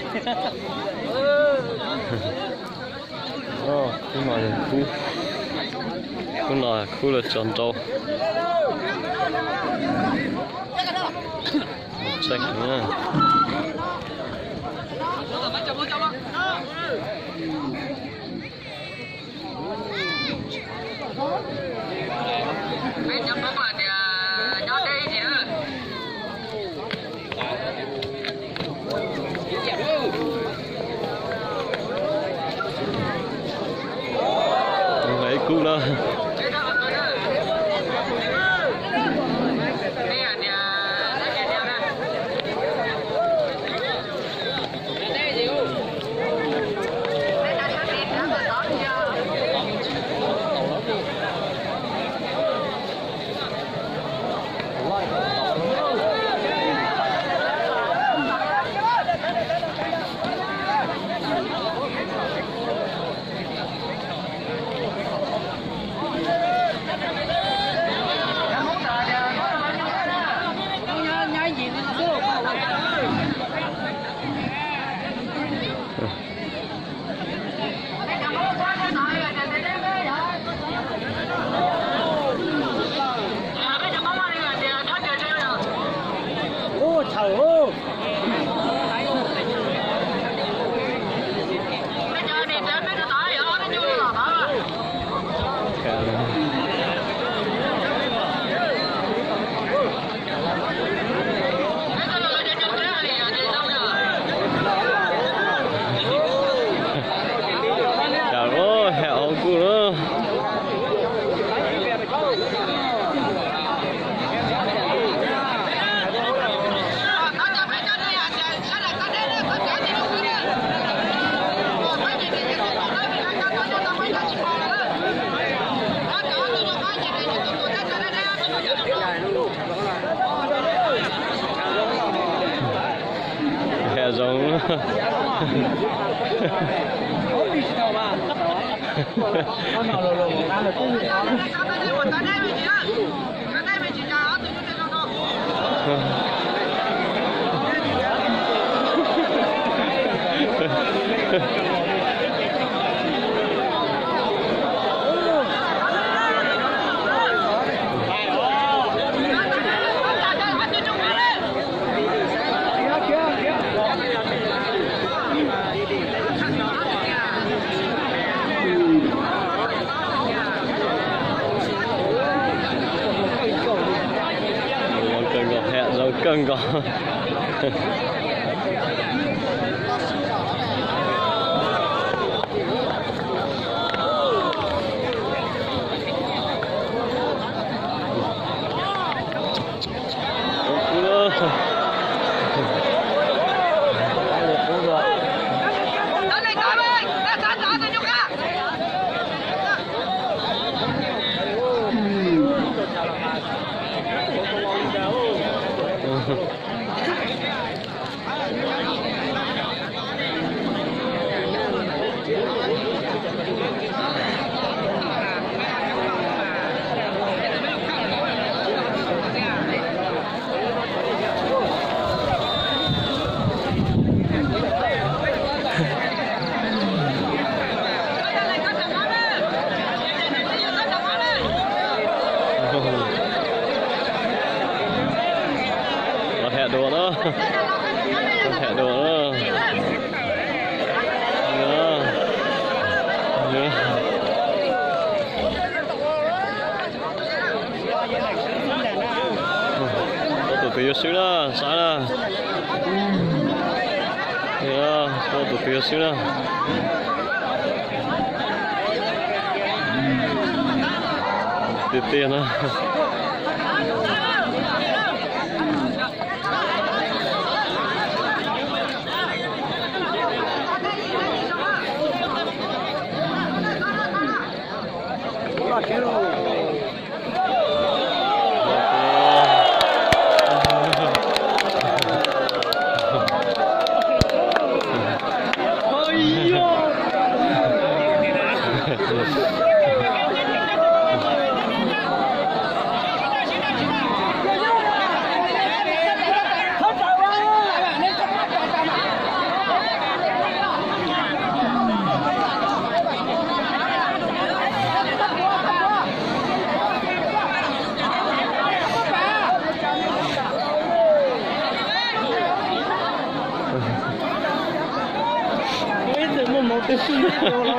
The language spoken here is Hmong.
Khub no, khub no khub lawv tso nrau. Tseeb na. Ib kub na. Cas lub hem hauv kuj na. Hem zoo. Zoo kawg nkaus, hem zoo kawg nkaus. Lawv hem dua na, lawv hem dua na. Tus twg yuav swb na, saib na. Tus twg yuav swb na. Tiag tiag na. Ib txwm muaj mov twg xwb.